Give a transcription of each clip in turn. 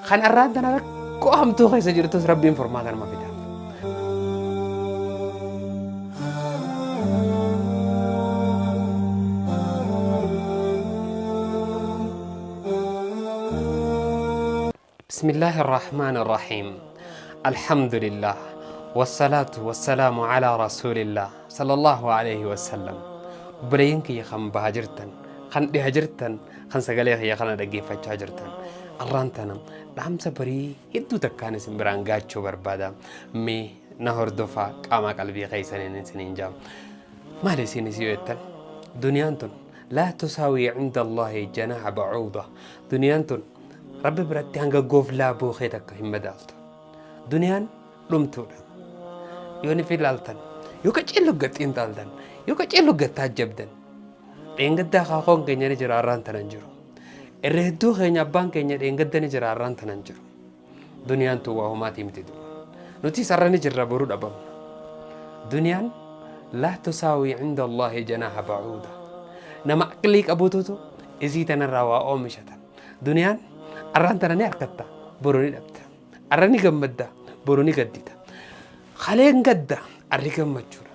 Kan arraan tana rakkoo hamtuu keessa jirtus Rabbiin furmaata nama fidaaf. بسم الله الرحمن الرحيم، الحمد لله والصلاة والسلام على رسول الله صلى الله عليه وسلم. Obboleeyyan kiyya kan baha jirtan, kan dhiha jirtan, kan sagalee kiyya kana dhaggeeffachaa jirtan, arraan tana dhaamsa barii hedduu takkaan isin biraan gaachuu barbaada. Mee na hordofaa, qaama qalbii keessaniin isiniin jaa. Maal isinis yoo jettan, duniyaan tun laa tusaawii cinda Allaahi janaaha bacuuda. Duniyaan tun Rabbi biratti hanga gooflaa bookee takka hin madaaltu. Duniyaan dhumtuudha. Yoo ni ilaaltan, yoo qaceellu gaxiin taaltan, yoo qaceellu gattaajjabdan, dheengaddaa akaakoon keenya ni jira, arraan tanan jiru. Irra hedduu keenya abbaan keenya dheengadda ni jira, arraan tanan jiru. Duniyaan tun waa homaatii miti duba. Nuti sarara ni jirra, boruu dhabamna. Duniyaan laa tusaawii cinda Allaahi janaaha bacuuda. Nama aqlii qabututu isii tanarraa waa oomishata. Duniyaan arraan tana ni harkatta, boru ni dhabda. Arra ni gammadda, boru ni gaddita. Kaleen gadda, arri gammachuudha.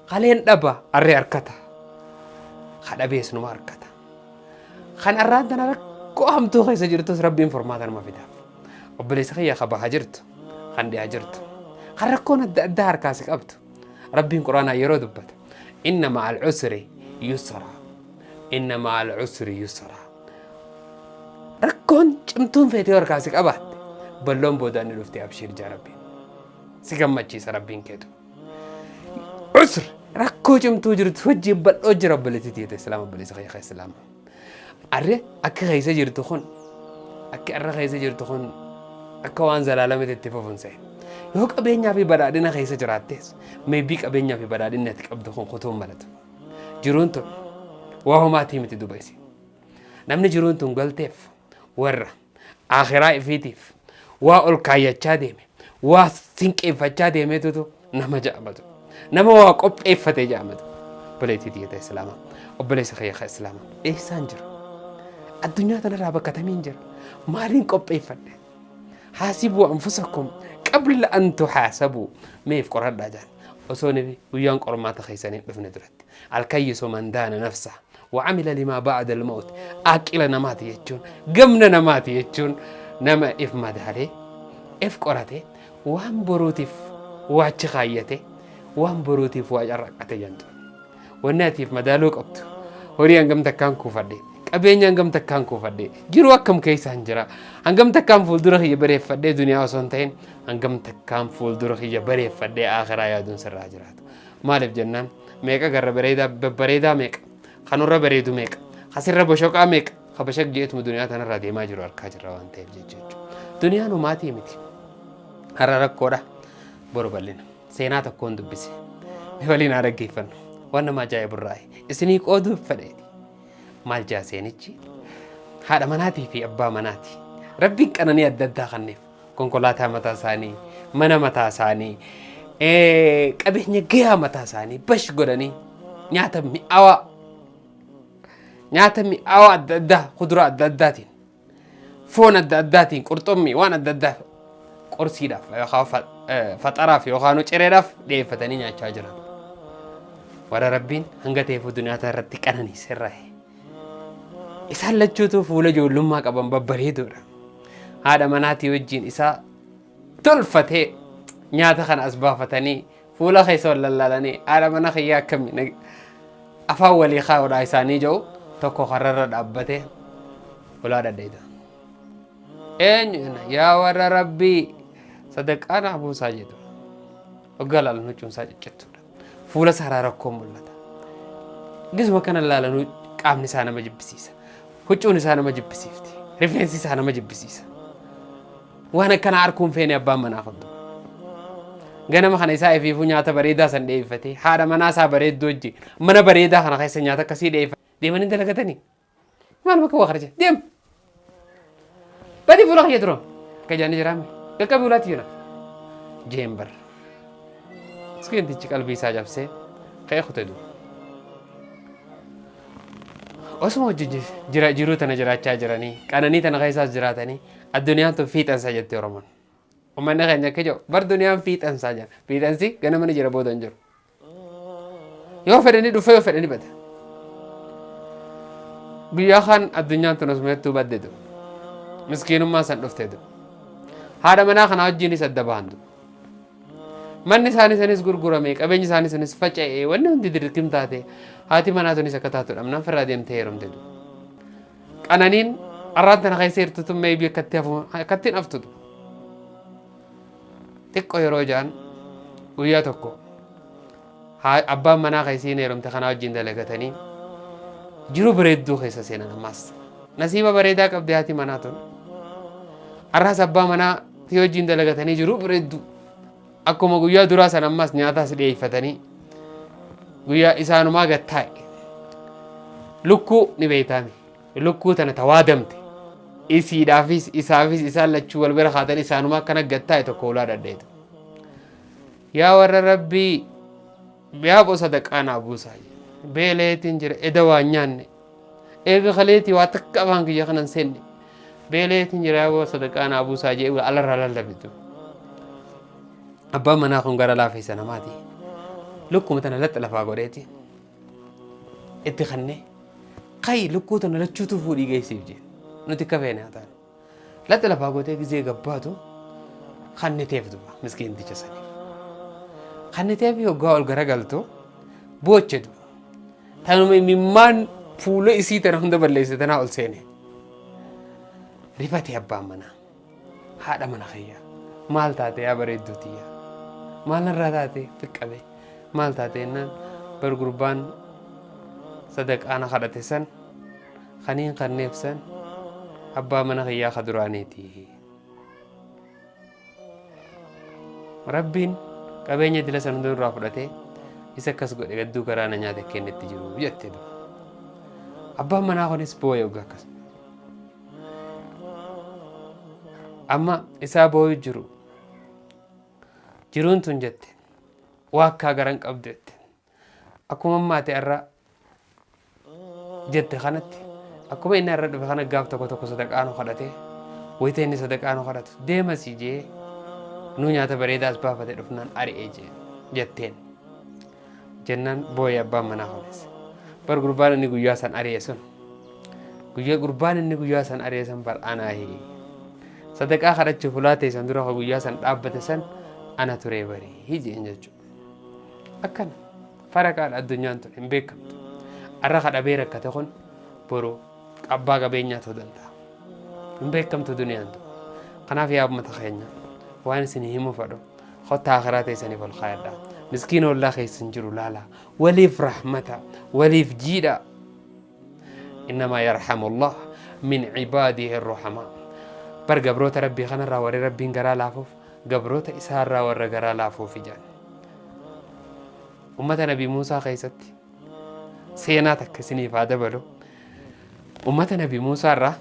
Kaleen dhaba, arri harkata. Kadhabees numa harkata. Kan arraan tana rakkoo hamtuu keessa jirtus Rabbiin furmaata nama fidaaf. Obboleessa kiyya ka baha jirtu, kan dhiyaa jirtu, kan rakkoon adda addaa harkaa si qabdu. Rabbiin Quraanaa yeroo dubbata: "Inna ma'al usri yusra. Inna ma'al usri yusra." Rakkoon cimtuun feetee harkaa si qabaatte, balloon boodaan ni dhufte, abshiir jaa Rabbiin. Si gammachiisa Rabbiin keetu. Usr, rakkoo cimtuu jirtu wajjin bal'oo jira, obboleettii tiyya Islaama, obboleessa kiyya Islaama. Arre akka keessa jirtu kun, akka irra keessa jirtu kun, akka waan zalaalamatti itti fufuun se'e. Yoo qabeenyaa fi badhaadhina keessa jiraattes, maybe qabeenyaa fi badhaadhinni ati qabdu kun kutuun malatu. Jiruun tun waa homaatii miti duba isin. Namni jiruun tun galteef warra akhiraa ifiitiif waa ol kaayyachaa deeme, waa sinqeeffachaa deemeetutu nama ja'amatu. Nama waa qopheeffate ja'amatu. Obboleettii tiyya Islaamaa, obboleessa kiyya Islaamaa, eessaan jira? Addunyaa tanarraa bakka tamiin jira? Maaliin qopheeffadhe? "حاسبوا أنفسكم قبل أن تحاسبوا." Meef qoradhaa jaan. Osoo ni guyyaan qormaata keessanii dhufne duratti. الكيس من دان نفسه وعمل لما بعد الموت. Aqila namaati jechuun, gamna namaati jechuun, nama if madaalee, if qorate, waan boruutiif waachi kaayyate, waan boruutiif waa carraqqate jentu. Wanni atiif madaaluu qabdu, horii hangam takkaan kuufadhe, qabeenya hangam takkaan kuufadhe, jiruu akkam keessaan jira, hangam takkaan fuuldura kiyya bareeffadhee, duniyaa osoo hin ta'in hangam takkaan fuuldura kiyya bareeffadhee akhiraa yaaduun sirraa jiraatu. Maaliif jennaan, meeqa garra bareedaa babbareedaa, meeqa kanurra bareedu, meeqa kasirra boshoqaa, meeqa kabashaq jeetuma duniyaa tanarraa deemaa jiru harkaa jirra waan ta'eef jechuudha. Duniyaan homaatii miti. Har'a rakkoodha. Boru bal'ina. Seenaa tokkoon dubbise. Mee waliin haa dhaggeeffannu. Waan nama ajaa'iburraa isinii qooduuf fedheeti. Maal jaa seenichi? Haadha manaatii fi abbaa manaati. Rabbiin qananii adda addaa kenneef. Konkolaataa mataa isaanii, mana mataa isaanii, qabeenya gahaa mataa isaanii bash godhanii, nyaata mi'aawaa, nyaata mi'aawaa adda addaa, kuduraa adda addaatiin, foon adda addaatiin, qurxummii, waan adda addaa qorsiidhaaf yookaan faxaraaf yookaan cireedhaaf dhiyeeffatanii nyaachaa jiran. Warra Rabbiin hanga ta'eefuu duniyaa irratti qananiiserraa. Isaan lachuutu fuula ijoollummaa qaban, babbareedoodha. Haadha manaatii wajjin isaa tolfatee nyaata kana as baafatanii, fuula keessa wal lallaalanii, "Haadha mana kiyyaa, akkami?" afaan walii kaa'uudhaa isaanii jiru, tokko kararra dhaabbatee ulaa dhadheeta. "Eenyu? Yaa warra Rabbii, sadaqaa naa buusaa," jedhu. Hoggaa laalan huccuun isaa ciccittuudha. Fuula isaa rakkoon mul'ata. Gisuma kana laalanuu qaamni isaa nama jibbisiisa. Huccuun isaa nama jibbisiifti. Rifeensi isaa nama jibbisiisa. Waan akkana arguun feene abbaan manaa kun. Ganama kana isaa ifiifuu nyaata bareedaa san dhiyeeffatee, haadha manaa isaa bareedduu wajjin mana bareedaa kana keessa nyaata akkasii dhiyeeffate, deemanii dalagatanii. Maal bakka waa kharaja deem. Badii fuula kiyya dura. Akka jaanii jiraame. Qaqqabii ulaatti jira. Jeen bar. Miskiintichi qalbii isaa cabsee ka'ee kute duuba. Osuma hojii jira jiruu tana jiraachaa jiranii qananii tana keessaas jiraatanii, addunyaan tun fiixansa jetti Oromoon. Uummanni keenya akka jedhu bar duniyaan fiixansaa jira. Fiixansi ganama ni jira, booda hin jiru. Yoo fedhanii dhufe, yoo fedhanii bada. Guyyaa kaan addunyaan tun osuma hedduu baddetu. Miskiinummaan san dhufteetu. Haadha manaa kanaa wajjiinis adda bahantu. Manni isaanii sanis gurgurame, qabeenyi isaanii sanis faca'e, wanni hundi dirqim taate, haati manaa tunis akka taatu dhabnaan firraa deemtee heerumte. Qananiin arraan tana keessa jirtu tun maybe akkatti hafu akkatti hin haftutu. Xiqqoo yeroo ja'an guyyaa tokko abbaan manaa keessiin heerumte kanaa wajjin dalagatanii jiru bareedduu keessa seenan ammaas. Nasiiba bareedaa qabdi haati manaa tun. Arraas abbaa manaa tii wajjin dalagatanii jiru bareedduu. Akkuma guyyaa duraa san ammas nyaataas dhiyeeffatanii guyyaa isaanumaa gad taa'e. Lukkuu ni beektaami. Lukkuu tana tawaadamte. Isiidhaafis isaafis isaan lachuu wal bira kaatanii isaanumaa akkana gad taa'e tokko ulaa dhadheetu. Yaa warra Rabbii, yaa boo, sadaqaa naa buusaa. Beeleetiin jira, eda waan nyaanne. Eega kaleetii waa takka afaan kiyya kanan seenne. Beeleetiin jira, yaa boo, sadaqaa naa buusaa jee alarraa lallabitu. Abbaan manaa kun gara laafeessa namaati. Lukkuma tana laxa lafaa godheeti. Itti kannee. Kai, lukkuu tana lachuutu fuudhii geessiif jee. Nuti akka feene haa taanu. Laxa lafaa gootee gizee gabbaatu kanniteef duba miskiinticha saniif. Kanniteef hoggaa ol garagaltu booche duba. Tanuma imimmaan fuula isii tana hunda balleesse tanaa ol seene. Rifate abbaan manaa. Haadha mana kiyya. Maal taate yaa bareedduu tiyya? Maal narraa taate fiqqabe? Maal taate jennaan, bar gurbaan sadaqaa na kadhate san kaniin kanneef san abbaa mana kiyyaa ka duraaniiti. Rabbiin qabeenya dila san hunda nurraa fudhatee isa akkas godhe, gadduu garaa na nyaate kennetti jiru jette duba. Abbaan manaa kunis boo'e hoggaa akkas. Amma isaa boo'u jiru. Jiruun tun jette waa akkaa garan qabdu jette. Akkuma ammaati har'a jette kanatti, akkuma inni har'a dhufe kana gaaf tokko tokko sadaqaa nu kadhate, wayita inni sadaqaa nu kadhatu deemasii jee nu nyaata bareedaas baafate dhufnaan ari'ee jee jetteen. Jennaan boo'ee abbaan manaa kunis. Bar gurbaan inni guyyaa san ari'e sun, guyyaa gurbaan inni guyyaa san ari'e san bar anaahi. Sadaqaa kadhachuuf ulaa teessan dura guyyaa san dhaabbate san ana turee barii jeen jechuudha. Akkana faraqaadha addunyaan tun, hin beekamtu. Arra kadhabee rakkate kun boru abbaa qabeenyaa ta'uu danda'a. Hin beekamtu duniyaan tun. Kanaaf yaa uummata keenya, waan isin himuu fedhu, kottaa akiraa teessaniif ol kaayadha. Miskiina ollaa keessan jiru laala. Waliif rahmata, waliif jiidha. إنما يرحم الله من عباده الرحماء. Bar gabroota Rabbii kanarraa warri Rabbiin garaa laafuuf gabroota isaarraa warra garaa laafuuf ijaan. Ummata Nabii Muusaa keessatti seenaa takka isiniif haa dabalu. Ummata Nabii Muusaa irraa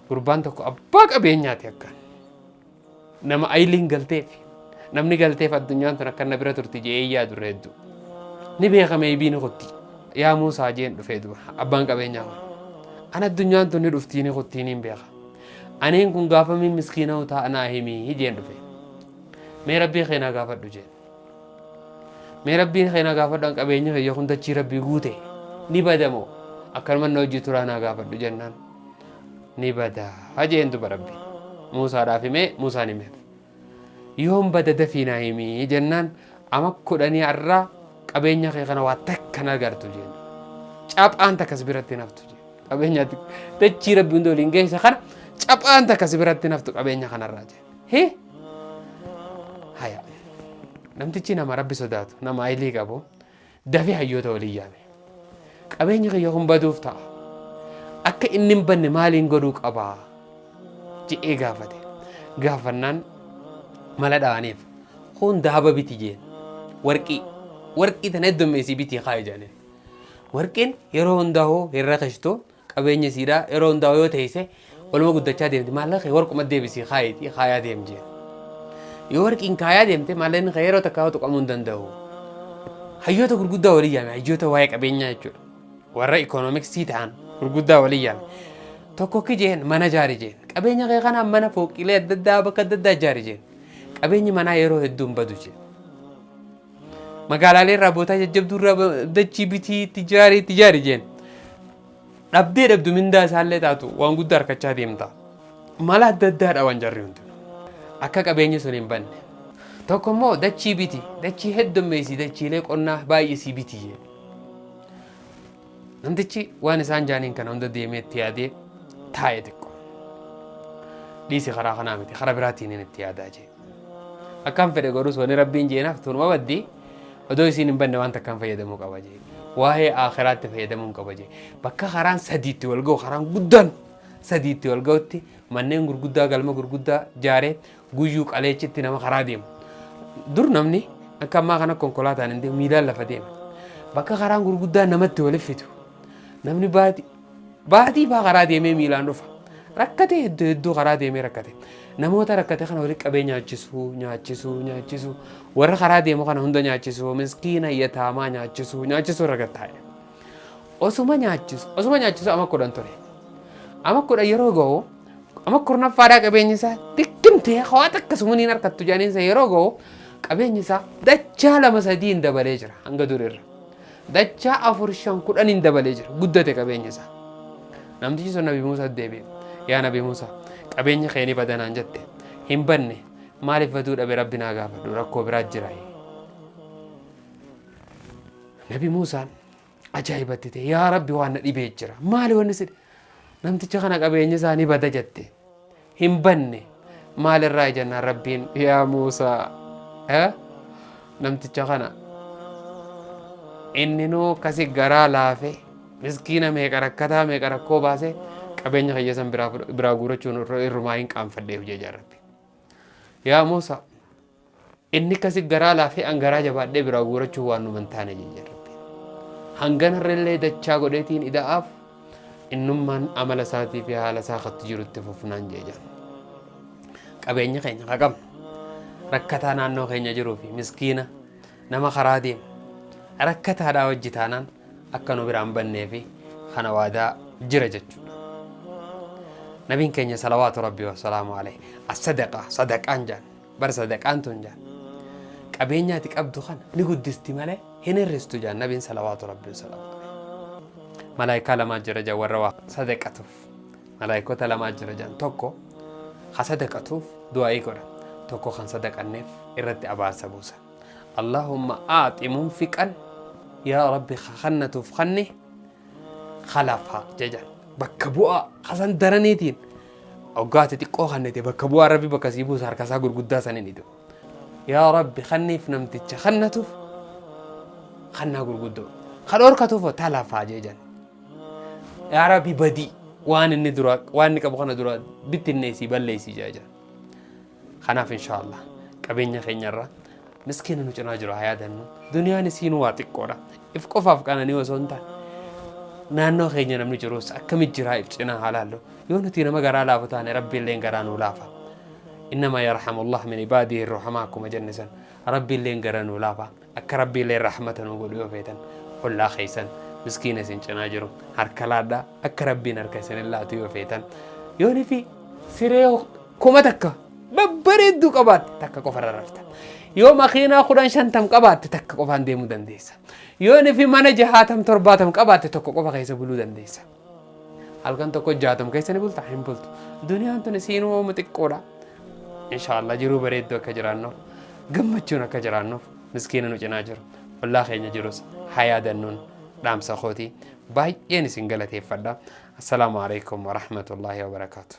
gurbaan tokko abbaa qabeenyaati akkaan. Nama ayiliin galteef, namni galteef addunyaan tun akka na bira turti je'ee yaadu irra hedduu. Ni beekame eebii ni kutti. Yaa Muusaa jeen dhufee duba abbaan qabeenyaa kun. An addunyaan tun ni dhuftii ni kuttii niin beeka. Aniin kun gaafa min miskiina utaa naa himii jeen dhufe. Mee Rabbii kee naa gaafadhu jeen. Mee Rabbiin kee naa gaafadhu, an qabeenya kiyya kun dachii Rabbii guute ni badamoo akkanuma na hojii turaa naa gaafadhu jennaan, ni bada jeen duba Rabbiin. Muusaadhaaf himee, Muusaan himeef. Yoom bada dafii naa himii jennaan, ama 10 har'aa qabeenya kee kana waa takka hin agartu jeen. Caphaan takka si biratti hin haftu jeen. Qabeenya dachii Rabbi hunda waliin geesse kana caphaan takka si biratti hin haftu qabeenya kanarraa jeen. Hee? Haya. Namtichi nama Rabbi sodaatu, nama ayilii qabu, dafee hayyoota waliin yaame. Qabeenyi kiyya kun baduuf ta'a. Akka inni hin banne maaliin godhuu qabaa? Je'ee gaafate. Gaafannaan mala dha'aniif. Kun daaba biti jeen. Warqii. Warqii tana heddummeessii bitii kaa'i jedhaniin. Warqiin yeroo hundaa'uu hin rakishtu, qabeenya isiidhaa yeroo hundaa'uu yoo teesse oluma guddachaa deemti. Maallaqa kee warquma deebisii kaayitii kaayaa deem jeen. Yoo warqiin kaayaa deemte maallaqni kee yeroo takkaa tuqamuu hin danda'u. Hayyoota gurguddaa walii yaame, hayyoota waa'ee qabeenyaa jechuudha. Warra ikoonomiksii ta'an Gurguddaa walii yaame. Tokko kijeen mana jaari jeen. Qabeenya kee kanaan mana fooqilee adda addaa bakka adda addaa jaari jeen. Qabeenyi manaa yeroo hedduu hin badu jeen. Magaalaalee irraa bootaa jajjabduu irraa dachii bitii itti jaari itti jaari jeen. Dhabdee dhabdu mindaa isaallee taatu waan guddaa harkachaa deemta. Mala adda addaadha waan jarri hundinuu. Akka qabeenyi sun hin banne. Tokko immoo dachii biti, dachii heddummeessi, dachiilee qonnaa baay'isii biti jeen. Namtichi waan isaan jaaniin kana hunda deemee itti yaadee taa'e xiqqo. Dhiisi karaa kanaa miti, karaa biraatiin hin itti yaadaa jee. Akkaan fedhe godhus wani Rabbiin jee naaf tunuma baddi odoo isiin hin banne waan takkaan fayyadamuu qaba jee. Waa'ee aakhiraatti fayyadamuu qaba jee. Bakka karaan sadiitti wal ga'u, karaan guddaan sadiitti wal ga'utti manneen gurguddaa galma gurguddaa jaaree guyyuu qaleechitti nama karaa deemu. Dur namni akka ammaa kana konkolaataan hin deemu, miilaan lafa deema. Bakka karaan gurguddaa namatti walitti fidu. Namni baatii baatii faa karaa deemee miilaan dhufa. Rakkate hedduu hedduu karaa deemee rakkate. Namoota rakkate kana walitti qabee nyaachisuu nyaachisuu nyaachisuu warra karaa deemu kana hunda nyaachisuu miskiina yataamaa nyaachisuu nyaachisuu irra gattaa'e. Osuma nyaachisu osuma nyaachisu ama 10 ture. Ama 10 yeroo ga'u ama 10ffaadhaa qabeenyi isaa xiqqimtee hawaa takka sumaniin harkattu jedhaniinsa yeroo ga'u qabeenyi isaa dachaa 2 3 dabalee jira hanga durirra. Dachaa 4 5 10 dabalee jira guddate qabeenyi isaa. Namtichi sun Nabi Muusaa deebi'e. Yaa Nabi Muusaa, qabeenya kee ni badanaan jette. Hin banne, maaliif baduu dhabe Rabbi naa gaafadhu, rakkoo biraa jira. Nabi Muusaan ajaa'ibatti ta'e, yaa Rabbi waan na dhibee jira. Maali wanni si namticha kana qabeenya isaa ni bada jette. Hin banne, maalirraa jennaan Rabbiin yaa Muusaa namticha kana inninuu akkasi garaa laafe miskiina meeqa rakkataa meeqa rakkoo baase qabeenya kiyya san biraa guurachuun irrumaa hin qaanfadheef jee Rabbi. Yaa Muusaa inni akkasi garaa laafee an garaa jabaadhee biraa guurachuu waan numa hin taane jee Rabbi. Hanganarrellee dachaa godheetiin ida'aaf innummaan amala isaatii fi haala isaa katti jirutti fufnaan jee jira. Qabeenya keenya ka qabnu rakkataa naannoo keenya jiruu fi miskiina nama karaa deemu rakkataadhaa wajji taanaan akka nu biraan bannee fi kana waadaa jira jechuudha. Nabiin keenya salawaatu Rabbii wassalaamu alayhi as-sadaqa sadaqaan jaan bar sadaqaan tun jaan qabeenya ati qabdu kana ni guddisti malee hin hir'istu jaan nabiin salawaatu Rabbii wassalaamu alayhi. Malaayikaa lamaa jira jaan warra waa sadaqatuuf. Malaayikota lamaa jira jaan, tokko ha sadaqatuuf du'aa'ii godha, tokko kan sadaqanneef irratti abaarsa buusa. Allahumma aaxi munfiqan, yaa Rabbi ka kannatuuf kanni khalafa jejan bakka bu'aa kasan daraniitiin hoggaati xiqqoo kannite bakka bu'aa Rabbi bakka sii buusa harka isaa gurguddaa saniin idu. Yaa Rabbi kanniif namticha kannatuuf kannaa gurguddoo ka dhorkatuuf talafaa jejan. Yaa Rabbi badii waan inni dura waan inni qabu kana dura bittinneessii balleessii jaa jira. Kanaaf inshaallah qabeenya keenyarra miskiina nu cinaa jiru haa yaadannu. Duniyaan isiin waa xiqqoodha. If qofaaf qananii osoo hin taane naannoo keenya namni jirus akkamitti jiraa if cinaa haa laallu. Yoo nuti nama garaa laafu taane Rabbi illeen garaa nuu laafa. Innamaa yarhamullah min ibaadihi ruhamaa akkuma jenne san Rabbi illeen gara nuu laafa. Akka Rabbi illeen rahmata nuu godhu yoo feetan ollaa keessan miskiina isin cinaa jiru harka laadhaa, akka Rabbiin harka isin laatu yoo feetan. Yooni fi siree 1000 babbareedduu qabaatte takka qofa irra rafta. Yoo makiinaa 10 50 qabaatte takka qofaan deemuu dandeessa. Yooni fi mana 60 70 qabaatte tokko qofa keessa buluu dandeessa. Halkan tokko 60 keessa ni bulta hin bultu. Duniyaan tun isiinuu oomu xiqqoodha. Inshaallah jiruu bareedduu akka jiraannuuf gammachuun akka jiraannuuf miskiina nu cinaa jiru ollaa keenya jirus haa yaadannuun dhaamsa kooti. Baay'een isin galateeffadha. Assalaamu alaikum warahmatullaahi wabarakaatu.